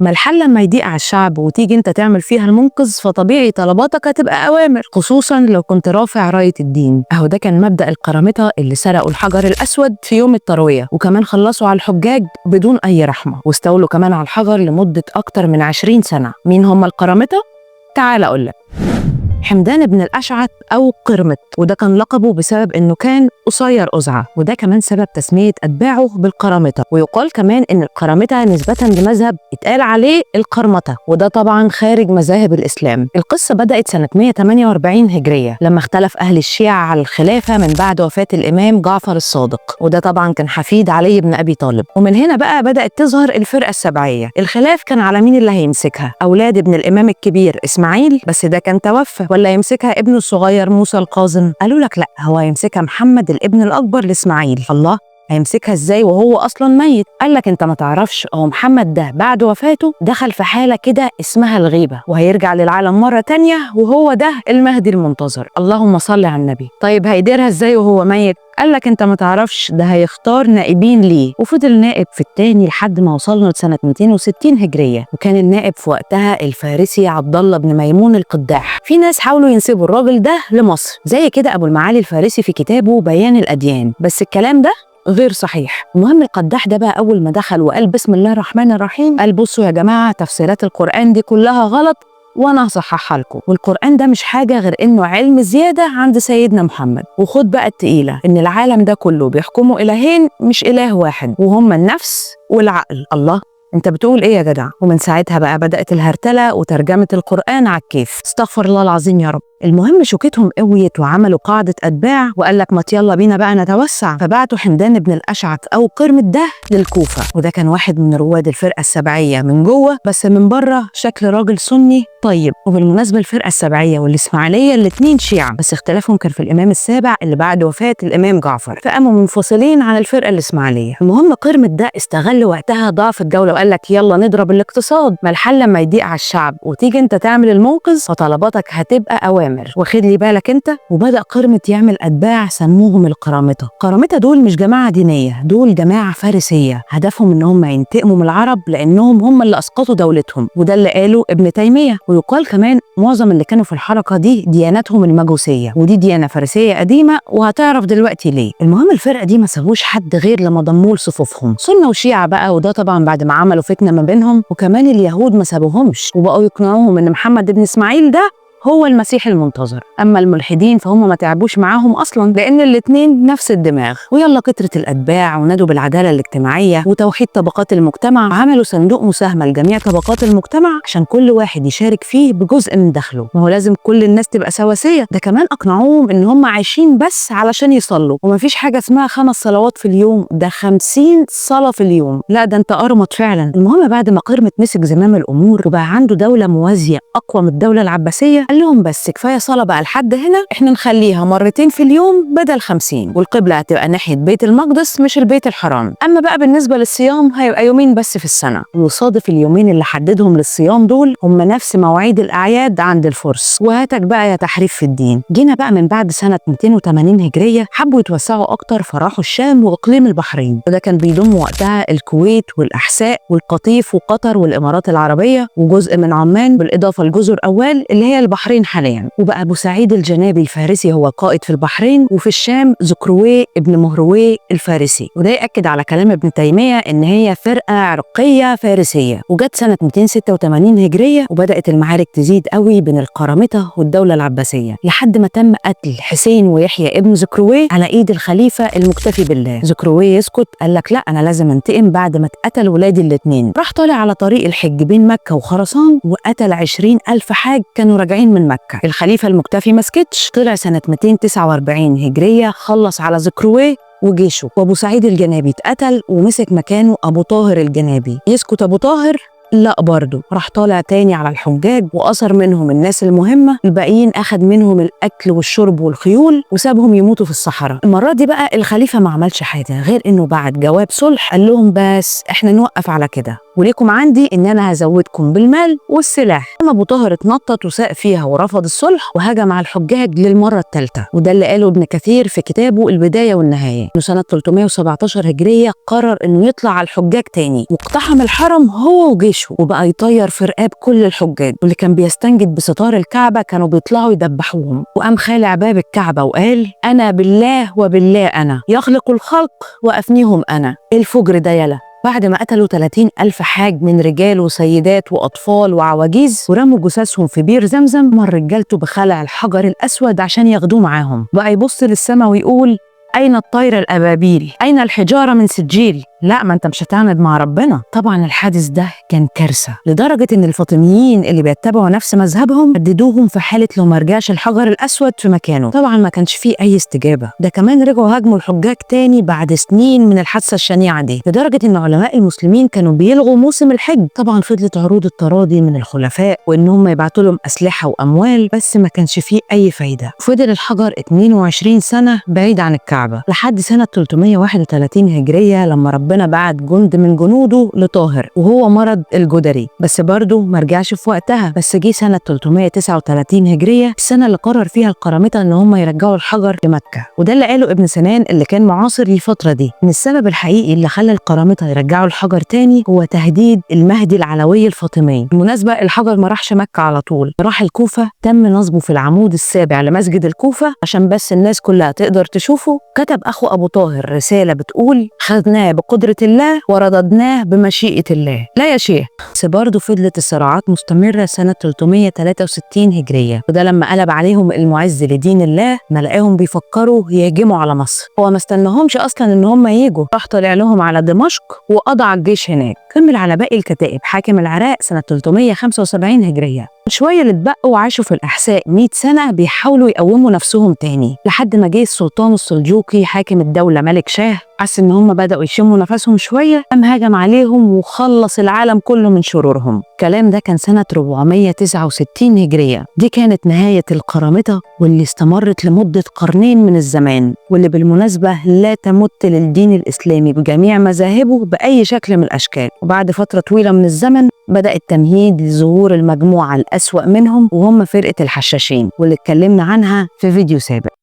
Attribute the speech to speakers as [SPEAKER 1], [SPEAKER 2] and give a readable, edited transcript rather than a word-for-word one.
[SPEAKER 1] ما الحل لما يضيق على الشعب وتيجي انت تعمل فيها المنقذ، فطبيعي طلباتك هتبقى اوامر، خصوصا لو كنت رافع راية الدين. اهو ده كان مبدأ القرامطة اللي سرقوا الحجر الاسود في يوم التروية، وكمان خلصوا على الحجاج بدون اي رحمة، واستولوا كمان على الحجر لمدة اكتر من 20 سنة. مين هم القرامطة؟ تعال اقول لك. حمدان بن الأشعث أو قرمط، وده كان لقبه بسبب إنه كان قصير أزعة، وده كمان سبب تسمية أتباعه بالقرامطة. ويقال كمان إن القرامطة نسبة لمذهب اتقال عليه القرمطة، وده طبعا خارج مذاهب الإسلام. القصة بدأت سنة 148 هجرية لما اختلف أهل الشيعة على الخلافة من بعد وفاة الإمام جعفر الصادق، وده طبعا كان حفيد علي بن أبي طالب. ومن هنا بقى بدأت تظهر الفرقة السبعية. الخلاف كان على مين اللي هيمسكها، أولاد ابن الإمام الكبير إسماعيل بس ده كان توفى، ولا يمسكها ابنه الصغير موسى القاظم؟ قالوا لك لا، هو هيمسكها محمد الابن الأكبر لإسماعيل. الله، هيمسكها ازاي وهو اصلا ميت؟ قال لك انت ما تعرفش، هو محمد ده بعد وفاته دخل في حاله كده اسمها الغيبة، وهيرجع للعالم مرة تانية، وهو ده المهدي المنتظر. اللهم صل على النبي. طيب هيديرها ازاي وهو ميت؟ قال لك انت ما تعرفش، ده هيختار نائبين ليه. وفضل نائب في التاني لحد ما وصلنا لسنه 260 هجرية، وكان النائب في وقتها الفارسي عبد الله بن ميمون القداح. في ناس حاولوا ينسبوا الراجل ده لمصر، زي كده ابو المعالي الفارسي في كتابه بيان الاديان، بس الكلام ده غير صحيح. المهم القداح ده بقى اول ما دخل وقال بسم الله الرحمن الرحيم، قال بصوا يا جماعة، تفسيرات القران دي كلها غلط وانا هصححها لكم، والقران ده مش حاجة غير انه علم زيادة عند سيدنا محمد. وخد بقى التقيله، ان العالم ده كله بيحكمه الهين مش اله واحد، وهما النفس والعقل. الله، انت بتقول ايه يا جدع؟ ومن ساعتها بقى بدأت الهرتلة وترجمة القرآن على الكيف. استغفر الله العظيم يا رب. المهم شوكتهم قويت وعملوا قاعدة أتباع، وقال لك ما يلا بينا بقى نتوسع. فبعتوا حمدان بن الأشعث أو قرمط ده للكوفة، وده كان واحد من رواد الفرقة السبعية من جوه، بس من بره شكل راجل سني طيب. وبالمناسبة الفرقة السبعية والإسماعيلية الاتنين شيعة، بس اختلافهم كان في الإمام السابع اللي بعد وفاة الإمام جعفر، فقاموا منفصلين عن الفرقة الإسماعيلية. المهم قرمط ده استغل وقتها ضعف الدولة وقال لك يلا نضرب الاقتصاد، ما الحل لما يضيق على الشعب وتيجي انت تعمل المنقذ فطلباتك هتبقى أوامر، واخد لي بالك انت. وبدأ قرمط يعمل أتباع سموهم القرامطة. القرامطة دول مش جماعة دينية، دول جماعة فارسية، هدفهم ان هم ينتقموا من العرب لأنهم هم اللي أسقطوا دولتهم، وده اللي قاله ابن تيمية. ويقال كمان معظم اللي كانوا في الحركة دي ديانتهم المجوسية، ودي ديانة فارسية قديمة وهتعرف دلوقتي ليه. المهم الفرقة دي ما سابوش حد غير لما ضموه لصفوفهم، سنة وشيعة بقى، وده طبعا بعد ما عملوا فتنة ما بينهم. وكمان اليهود ما سابوهمش وبقوا يقنعوهم ان محمد بن اسماعيل ده هو المسيح المنتظر. اما الملحدين فهم ما تعبوش معاهم اصلا، لان الاتنين نفس الدماغ. ويلا كترة الاتباع ونادوا بالعدالة الاجتماعية وتوحيد طبقات المجتمع، عملوا صندوق مساهمة لجميع طبقات المجتمع عشان كل واحد يشارك فيه بجزء من دخله، ما هو لازم كل الناس تبقى سواسية. ده كمان اقنعوهم ان هم عايشين بس علشان يصلوا، ومفيش حاجة اسمها 5 صلوات في اليوم، ده 50 صلاة في اليوم. لا ده انت قرمط فعلا. المهم بعد ما قرمط مسك زمام الامور وبقى عنده دولة موازية اقوى من الدولة العباسية، قال لهم بس كفاية صلاة بقى لحد هنا، احنا نخليها مرتين في اليوم بدل 50، والقبله هتبقى ناحية بيت المقدس مش البيت الحرام. اما بقى بالنسبة للصيام هيبقى يومين بس في السنة، ويصادف اليومين اللي حددهم للصيام دول هم نفس مواعيد الاعياد عند الفرس. وهاتك بقى يا تحريف في الدين. جينا بقى من بعد سنة 280 هجرية حبوا يتوسعوا اكتر، فراحوا الشام واقليم البحرين، وده كان بيضم وقتها الكويت والاحساء والقطيف وقطر والامارات العربية وجزء من عمان، بالاضافة لجزر اوال اللي هي البحرين حاليا. وبقى ابو سعيد الجنابي الفارسي هو قائد في البحرين، وفي الشام زكروي ابن مهروي الفارسي. وده يأكد على كلام ابن تيمية ان هي فرقة عرقية فارسية. وجت سنة 286 هجرية وبدأت المعارك تزيد قوي بين القرامطة والدولة العباسية، لحد ما تم قتل حسين ويحيى ابن زكروي على ايد الخليفة المكتفي بالله. زكروي يسكت؟ قال لك لا، انا لازم انتقم بعد ما اتقتل ولادي الاثنين. راح طالع على طريق الحج بين مكة وخراسان وقتل 20,000 حاج كانوا راجعين من مكة. الخليفة المكتفي ما سكتش، طلع سنة 249 هجرية خلص على زكروي وجيشه، وابو سعيد الجنابي اتقتل ومسك مكانه ابو طاهر الجنابي. يسكت ابو طاهر؟ لا برضه، راح طالع تاني على الحجاج وأثر منهم الناس المهمة، الباقيين أخد منهم الأكل والشرب والخيول وسابهم يموتوا في الصحراء. المرة دي بقى الخليفة ما عملش حاجة غير إنه بعت جواب صلح، قال لهم بس إحنا نوقف على كده. وليكم عندي ان انا هزودكم بالمال والسلاح. اما ابو طاهر اتنطط وساق فيها ورفض الصلح وهجم على الحجاج للمرة الثالثة، وده اللي قاله ابن كثير في كتابه البداية والنهاية. انه سنة 317 هجرية قرر انه يطلع على الحجاج تاني، واقتحم الحرم هو وجيشه، وبقى يطير في رقاب كل الحجاج، واللي كان بيستنجد بستار الكعبة كانوا بيطلعوا يدبحوهم. وقام خالع باب الكعبة وقال: انا بالله وبالله انا، يخلق الخلق وافنيهم انا. الفجر ده يلا. بعد ما قتلوا 30 ألف حاج من رجال وسيدات وأطفال وعواجيز ورموا جثثهم في بير زمزم، مر رجالته بخلع الحجر الأسود عشان ياخدوه معاهم. بقى يبص للسما ويقول: أين الطير الأبابيل؟ أين الحجارة من سجيل؟ لا، ما انت مش هتعند مع ربنا. طبعا الحادث ده كان كارثة، لدرجة ان الفاطميين اللي بيتبعوا نفس مذهبهم هددوهم في حالة لو ما رجعش الحجر الأسود في مكانه. طبعا ما كانش فيه أي استجابة. ده كمان رجعوا هاجموا الحجاج تاني بعد سنين من الحادثة الشنيعة دي، لدرجة ان علماء المسلمين كانوا بيلغوا موسم الحج. طبعا فضلت عروض التراضي من الخلفاء وان هم يبعتوا لهم أسلحة وأموال، بس ما كانش فيه أي فايدة. فضل الحجر 22 سنة بعيد عن الكعبة لحد سنة 331 هجرية، لما ربنا بعت جند من جنوده لطاهر وهو مرض الجدري، بس برضه ما رجعش في وقتها. بس جه سنة 339 هجرية، السنة اللي قرر فيها القرامطة ان هم يرجعوا الحجر لمكة. وده اللي قاله ابن سنان اللي كان معاصر للفترة دي، ان السبب الحقيقي اللي خلى القرامطة يرجعوا الحجر تاني هو تهديد المهدي العلوي الفاطمي. بالمناسبة الحجر ما راحش مكة على طول، راح الكوفة، تم نصبه في العمود السابع لمسجد الكوفة عشان بس الناس كلها تقدر تشوفه. كتب أخو أبو طاهر رسالة بتقول: خذناه بقدرة الله ورددناه بمشيئة الله. لا يا شيخ. بس برضه فضلت الصراعات مستمرة سنة 363 هجرية، وده لما قلب عليهم المعز لدين الله، ما لقاهم بيفكروا يهجموا على مصر. هو ما استناهمش أصلا إن هم يجوا، راح طلع لهم على دمشق وقضى على الجيش هناك. كمل على باقي الكتائب حاكم العراق سنة 375 هجرية. شوية اللي اتبقوا وعاشوا في الأحساء 100 سنة بيحاولوا يقوموا نفسهم تاني، لحد ما جه السلطان السلجوقي حاكم الدولة ملك شاه، حس إن هم بدأوا يشموا نفسهم شوية، قام هاجم عليهم وخلص العالم كله من شرورهم. الكلام ده كان سنة 469 هجرية. دي كانت نهاية القرامطة، واللي استمرت لمدة قرنين من الزمان، واللي بالمناسبة لا تمت للدين الإسلامي بجميع مذاهبه بأي شكل من الأشكال. وبعد فترة طويلة من الزمن بدأ التمهيد لظهور المجموعة الأسوأ منهم، وهم فرقة الحشاشين، واللي اتكلمنا عنها في فيديو سابق.